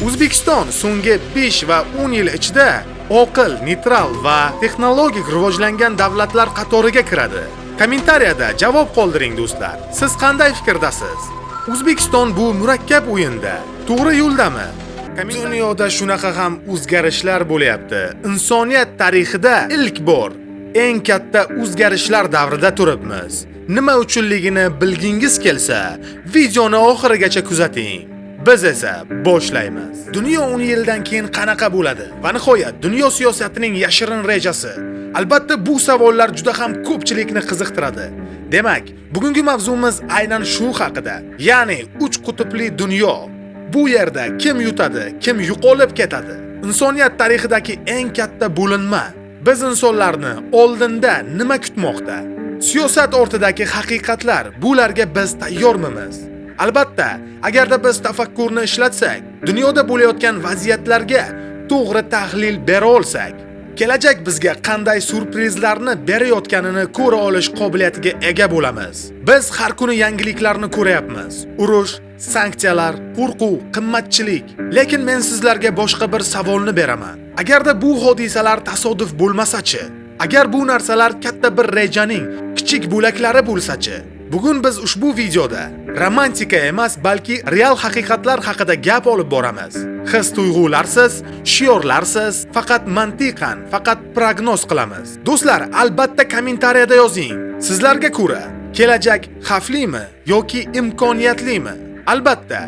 O'zbekiston so'nggi 5 va 10 yil ichida oqil, neytral va texnologik rivojlangan davlatlar qatoriga kiradi. Kommentariyada javob qoldiring, do'stlar. Siz qanday fikrdasiz? O'zbekiston bu murakkab o'yinda to'g'ri yo'ldami? Dunyoda shunaqa ham o'zgarishlar bo'lyapti. Insoniyat tarixida ilk bor eng katta o'zgarishlar davrida turibmiz. Nima uchunligini bilgingiz kelsa, videoni oxirigacha kuzating. Biz esa boshlaymiz. Dunyo 10 yildan keyin qanaqa bo'ladi? Va nihoyat, dunyo siyosatining yashirin rejasi. Albatta, bu savollar juda ham ko'pchilikni qiziqtiradi. Demak, bugungi mavzumiz aynan shu haqida. Ya'ni uch qutbli dunyo. Bu yerda kim yutadi, kim yo'qolib ketadi? Insoniyat tarixidagi eng katta bo'linma. Biz insonlarni oldinda nima kutmoqda? Siyosat ortidagi haqiqatlar, bularga biz tayyormimiz? Albatta, agarda biz tafakkurni ishlatsak, dunyoda bo'layotgan vaziyatlarga to'g'ri tahlil bera olsak, kelajak bizga qanday syurprizlarni berayotganini ko'ra olish qobiliyatiga ega bo'lamiz. Biz har kuni yangiliklarni ko'ryapmiz. Urush, sanksiyalar, qo'rquv, qimmatchilik. Lekin men sizlarga boshqa bir savolni beraman. Agarda bu hodisalar tasodif bo'lmasa-chi? Agar bu narsalar katta bir rejaning kichik bo'laklari bo'lsa-chi? Bugun biz ushbu videoda romantika emas, balki real haqiqatlar haqida gap olib boramiz. His tuyg'ularsiz, shiorlarsiz, faqat mantiqan, faqat prognoz qilamiz. Do'stlar, albatta kommentariyada yozing. Sizlarga ko'ra, kelajak xavflimi yoki imkoniyatlimi? Albatta,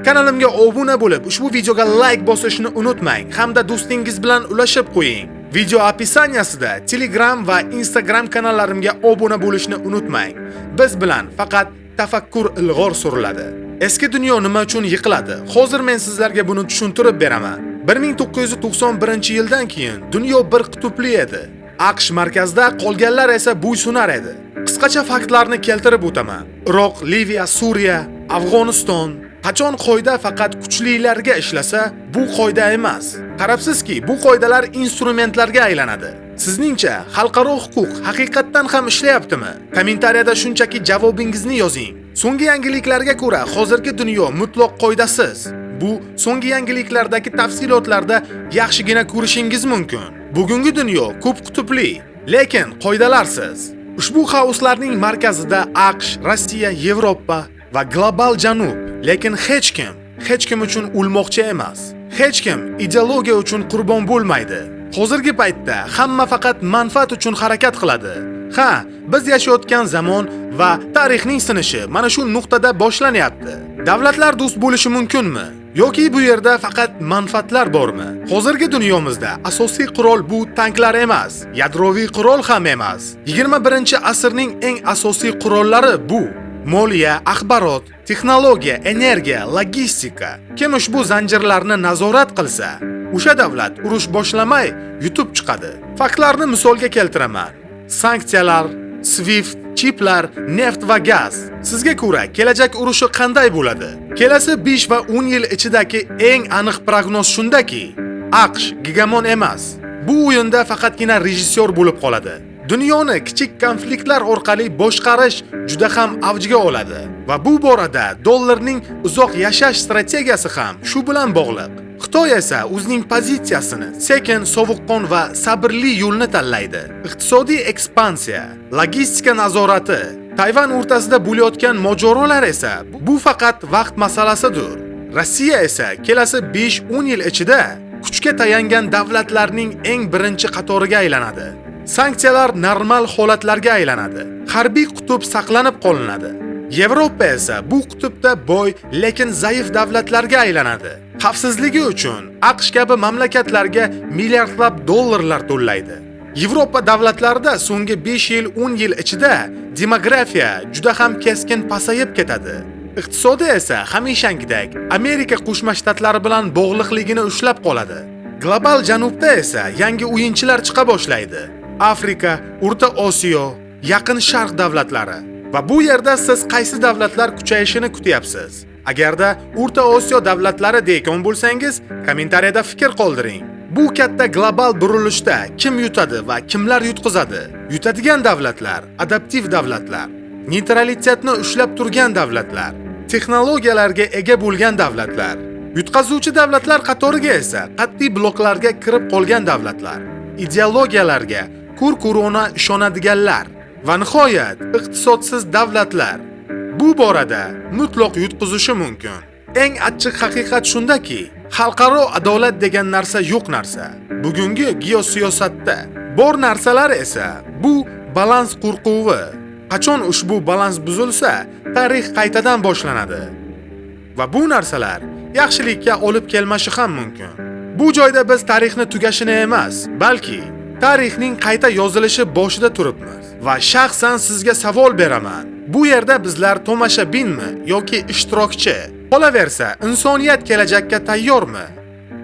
kanalimga obuna bo'lib, ushbu videoga like bosishni unutmang hamda do'stingiz bilan ulashib qo'ying. Video описания sida Telegram va Instagram kanallarimga obuna bo'lishni unutmang. Biz bilan faqat tafakkur ilg'or suriladi. Eski dunyo nima uchun yiqiladi? Hozir men sizlarga buni tushuntirib beraman. 1991-yildan keyin dunyo bir qutbli edi. AQSh markazda, qolganlar esa bo'ysunar edi. Qisqacha faktlarni keltirib o'taman. Iroq, Liviya, Suriya, Afg'oniston. Qachon qoida faqat kuchlilarga ishlasa, bu qoida emas. Qarabsizki, bu qoidalar instrumentlarga aylanadi. Sizningcha, xalqaro huquq haqiqatdan ham ishlayaptimi? Kommentariyada shunchaki javobingizni yozing. So'nggi yangiliklarga ko'ra, hozirgi dunyo mutlaq qoidasiz. Bu so'nggi yangiliklardagi tafsilotlarda yaxshigina ko'rishingiz mumkin. Bugungi dunyo ko'p qutbli, lekin qoidalarsiz. Ushbu xaoslarning markazida AQSh, Rossiya, Yevropa va global janub, lekin hech kim hech kim uchun o'lmoqchi emas. Hech kim ideologiya uchun qurbon bo'lmaydi. Hozirgi paytda hamma faqat manfaat uchun harakat qiladi. Ha, biz yashayotgan zamon va tarixning sinishi mana shu nuqtada boshlanyapti. Davlatlar do'st bo'lishi mumkinmi? Yoki bu yerda faqat manfaatlar bormi? Hozirgi dunyomizda asosiy qurol bu tanklar emas, yadroviy qurol ham emas. 21-asrning eng asosiy qurollari bu moliya, axborot, texnologiya, energiya, logistika. Kim ushbu zanjirlarni nazorat qilsa, o'sha davlat urush boshlamay yutib chiqadi. Faktlarni misolga keltiraman. Sanksiyalar, SWIFT, chiplar, neft va gaz. Sizga ko'ra, kelajak urushi qanday bo'ladi? Kelasi 5 va 10 yil ichidagi eng aniq prognoz shundaki, AQSh gegemon emas. Bu o'yinda faqatgina rejissyor bo'lib qoladi. Dunyoni kichik konfliktlar orqali boshqarish juda ham avjga oladi va bu borada dollarning uzoq yashash strategiyasi ham shu bilan bog'liq. Xitoy esa o'zining pozitsiyasini sekin, sovuqqon va sabrli yo'lni tanlaydi. Iqtisodiy ekspansiya, logistika nazorati, Tayvan o'rtasida bo'layotgan mojarolar esa bu faqat vaqt masalasidir. Rossiya esa kelasi 5-10 yil ichida kuchga tayangan davlatlarning eng birinchi qatoriga aylanadi. Sanksiyalar normal holatlarga aylanadi. Harbiy qutb saqlanib qolinadi. Yevropa esa bu qutbda boy, lekin zaif davlatlarga aylanadi. Xavfsizligi uchun AQSh kabi mamlakatlarga milliardlab dollarlar to'laydi. Yevropa davlatlarida so'nggi 5 yil, 10 yil ichida demografiya juda ham keskin pasayib ketadi. Iqtisodi esa hamishangidek Amerika Qo'shma Shtatlari bilan bog'liqligini ushlab qoladi. Global janubda esa yangi o'yinchilar chiqa boshlaydi. Afrika, O'rta Osiyo, Yaqin Sharq davlatlari. Va bu yerda siz qaysi davlatlar kuchayishini kutyapsiz? Agarda O'rta Osiyo davlatlari degan bo'lsangiz, kommentariyada fikr qoldiring. Bu katta global burilishda kim yutadi va kimlar yutqizadi? Yutadigan davlatlar adaptiv davlatlar, neytralitetni ushlab turgan davlatlar, texnologiyalarga ega bo'lgan davlatlar. Yutqazuvchi davlatlar qatoriga esa qat'iy bloklarga kirib qolgan davlatlar, ideologiyalarga ko'r-ko'rona ishonadiganlar va nihoyat iqtisodsiz davlatlar bu borada mutlaq yutqizishi mumkin. Eng achchiq haqiqat shundaki, xalqaro adolat degan narsa yo'q narsa. Bugungi geosiyosatda bor narsalar esa bu balans qo'rquvi. Qachon ushbu balans buzilsa, tarix qaytadan boshlanadi. Va bu narsalar yaxshilikka olib kelmashi ham mumkin. Bu joyda biz tarixni tugashini emas, balki tarixning qayta yozilishi boshida turibmiz. Va shaxsan sizga savol beraman. Bu yerda bizlar tomoshabinmi yoki ishtirokchi? Qolaversa, insoniyat kelajakka tayyormi?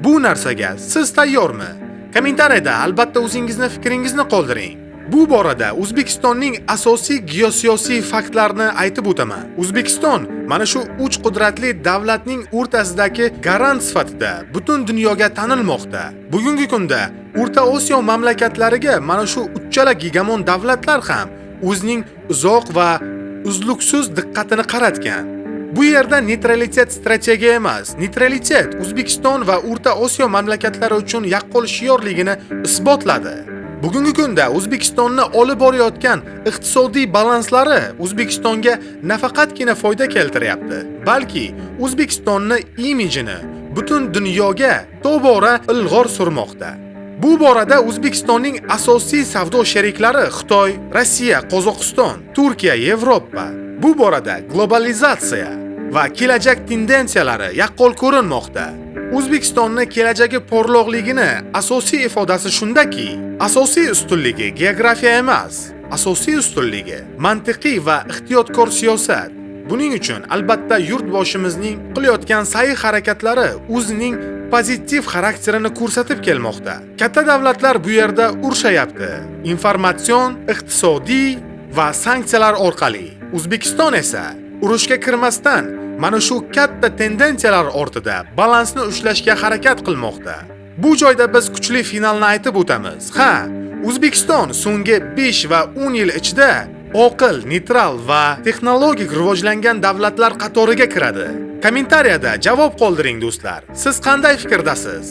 Bu narsaga siz tayyormi? Kommentariyada albatta o'zingizni fikringizni qoldiring. Bu borada O'zbekistonning asosiy geosiyosiy faktlarini aytib o'taman. O'zbekiston mana shu uch qudratli davlatning o'rtasidagi garant sifatida butun dunyoga tanilmoqda. Bugungi kunda O'rta Osiyo mamlakatlariga mana shu uchala gegemon davlatlar ham o'zining uzoq va uzluksiz diqqatini qaratgan. Bu yerda neytralitet strategiya emas, neytralitet O'zbekiston va O'rta Osiyo mamlakatlari uchun yaqqol shiorligini isbotladi. Bugungi kunda O'zbekistonni olib borayotgan iqtisodiy balanslari O'zbekistonga nafaqatgina foyda keltiryapti, balki O'zbekistonni imijini butun dunyoga tobora ilg'or surmoqda. Bu borada O'zbekistonning asosiy savdo sheriklari Xitoy, Rossiya, Qozog'iston, Turkiya, Yevropa. Bu borada globalizatsiya va kelajak tendensiyalari yaqqol ko'rinmoqda. O'zbekistonni kelajagi porloqligini asosiy ifodasi shundaki, asosiy ustunligi geografiya emas, asosiy ustunligi mantiqiy va ehtiyotkor siyosat. Buning uchun albatta yurtboshimizning qilayotgan sa'y harakatlari o'zining pozitiv xarakterini ko'rsatib kelmoqda. Katta davlatlar bu yerda urushayapti. Informatsion, iqtisodiy va sanksiyalar orqali. O'zbekiston esa urushga kirmasdan mana shu katta tendensiyalar ortida balansni ushlashga harakat qilmoqda. Bu joyda biz kuchli finalni aytib o'tamiz. Ha, O'zbekiston so'nggi 5 va 10 yil ichida oqil, neytral va texnologik rivojlangan davlatlar qatoriga kiradi. Kommentariyada javob qoldiring, do'stlar. Siz qanday fikrdasiz?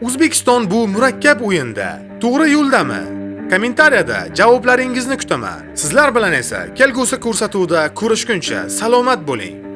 O'zbekiston bu murakkab o'yinda to'g'ri yo'ldami? Kommentariyada javoblaringizni kutaman. Sizlar bilan esa kelgusi ko'rsatuvda ko'rishguncha salomat bo'ling.